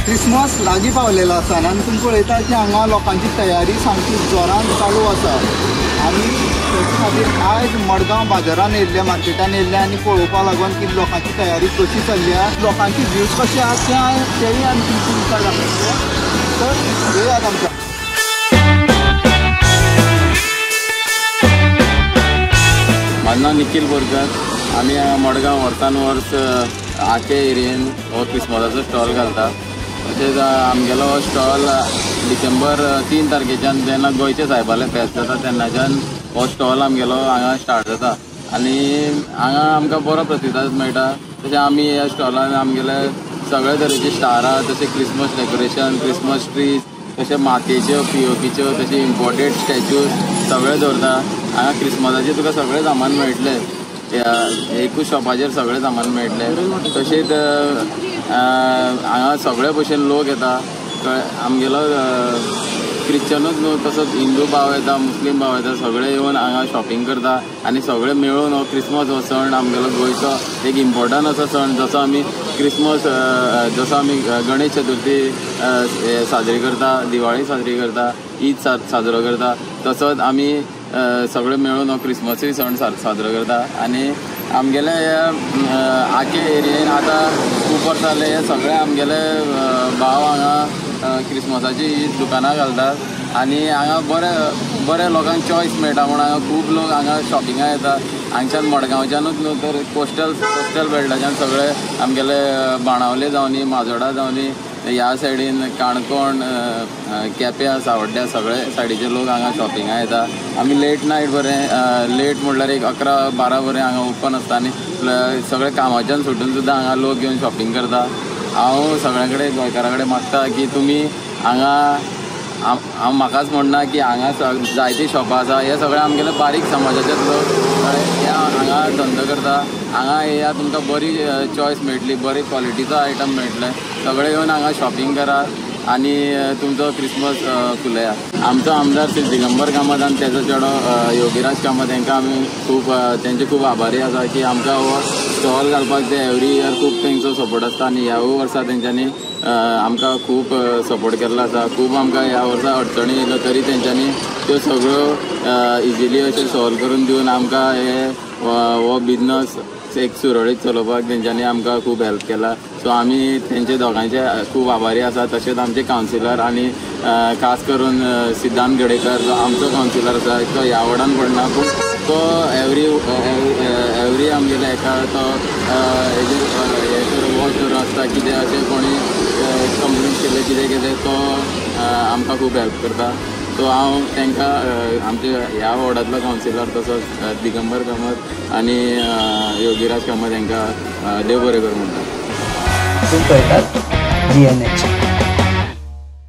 Christmas लागीं पावलेलो आसा आनी तुमी पळयता की हांगा लोकांची तयारी सामकी जोरान चालू आसा आनी तेचे खातीर आयज मडगांव बाजारान येयल्ले, मार्केटान येयल्ले आनी पळोवपा लागून की लोकांची तयारी कशी चल्ल्या, लोकांची व्यूज कशे आसा तेय आमी तुमच्या मुखार दाखयतले. तर येयात आमच्या. म्हाजें नांव निखील बोरकर. आमी मडगांव वर्सान वर्स आके एरियेन हो क्रिसमसाचो स्टॉल घालता. तशेंच आमगेलो हो स्टॉल डिसेंबर 3 तारखेच्यान जेन्ना गोंयचे सायबाले फेस्त जाता तेन्नाच्यान हो स्टॉल आमगेलो हांगा स्टार्ट जाता आनी हांगा आमकां बरो प्रतिसाद मेळटा. तशें आमी ह्या स्टॉलान आमगेले सगळे तरेचे स्टारां, तशें क्रिसमस डेकोरेशन, क्रिसमस ट्रीज, तशें मातयेच्यो, पीओपीच्यो, तशें इम्पोर्टेड स्टॅच्यूज सगळे दवरता. हांगा क्रिसमसाचें तुका सगळें सामान मेळटलें, एकूच शॉपाचेर सगळें सामान मेळटलें. तशेंच हांगा सगळे भशेन लोक येता. आमगेलो क्रिश्चनूच न्हू, तसोच हिंदू भाव येता, मुस्लीम भाव येता, सगळे येवन हांगा शॉपिंग करता आनी सगळे मेळून हो क्रिसमस हो सण आमगेलो गोंयचो एक इम्पोर्टंट असो सण. जसो आमी क्रिसमस, जसो आमी गणेश चतुर्थी साजरी करता, दिवाळी साजरी करता, ईद साजरो करता, तसोच आमी सगळे मेळून हो क्रिसमसूय सण साजरो करता. आनी आमगेले हे आके एरियेन आतां खूब वर्सां जाले हे सगळे आमगेले भाव हांगा क्रिसमसाची दुकानां घालतात आनी हांगा बरे बरे लोकांक चॉयस मेळटा म्हूण हांगा खूब लोक हांगा शॉपिंगाक येता. हांगच्यान मडगांवच्यानूच न्हू तर कोस्टल बेल्टाच्यान सगळे आमगेले बाणावले जावनी, माजोडा जावनी, ह्या सायडीन काणकोण, केप्यां, सावड्ड्या सगळे सायडीचे लोक हांगा शॉपिंगाक येता. आमी लेट नायट बरें, लेट म्हणल्यार एक 11-12 बरें हांगा ओपन आसता आनी सगळे कामाच्यान सुटून सुद्दां हांगा लोक येवन शॉपिंग करता. हांव सगळ्यां कडेन गोंयकारां कडेन मागता की तुमी हांगा, हांव म्हाकाच म्हणना की हांगा जायतीं शॉपां आसा, हे सगळे आमगेले बारीक समाजाचेच लोक हे हांगा धंदो करता. हांगा येया, तुमकां बरी चॉयस मेळटली, बरी क्वॉलिटीचो आयटम मेळटले. सगळे येवन हांगा शॉपिंग करा आनी तुमचो क्रिसमस फुलया. आमचो आमदार श्री दिगंबर कामत आनी तेजो चेडो योगीराज कामत हांकां आमी खूब तेंचे खूब आभारी आसा की आमकां हो स्टॉल घालपाक ते एवरी इयर खूब तेंचो सपोर्ट आसता आनी ह्या वर्सा तेंच्यांनी आमकां खूब सपोर्ट केल्लो आसा. खूब आमकां ह्या वर्सा अडचणी येयल्यो तरी तेंच्यांनी त्यो सगळ्यो इजिली अशें सॉल्व करून दिवन आमकां हे हो बिजनस एक सुरळीत चलोवपाक तेंच्यांनी आमकां खूब हेल्प केला. सो आमी तेंचे दोगांयचे खूब आभारी आसा. तशेंच आमचे कावन्सिलर आनी खास करून सिद्धांत गडेकर जो आमचो कावन्सिलर आसा, तो ह्या वॉर्डान पडना पूण तो एवरी एवरी आमगेले हेका तो हेजेर हें करून वॉच करून आसता, कितें अशें कोणी कंप्लेन केलें कितें केलें तो आमकां खूब हेल्प करता. सो हांव तांकां आमच्या ह्या वॉर्डांतलो कावन्सिलर तसोच दिगंबर कामत आनी योगीराज कामत हांकां देव बरें करूं म्हणटा. तुमी पळयतात GNH.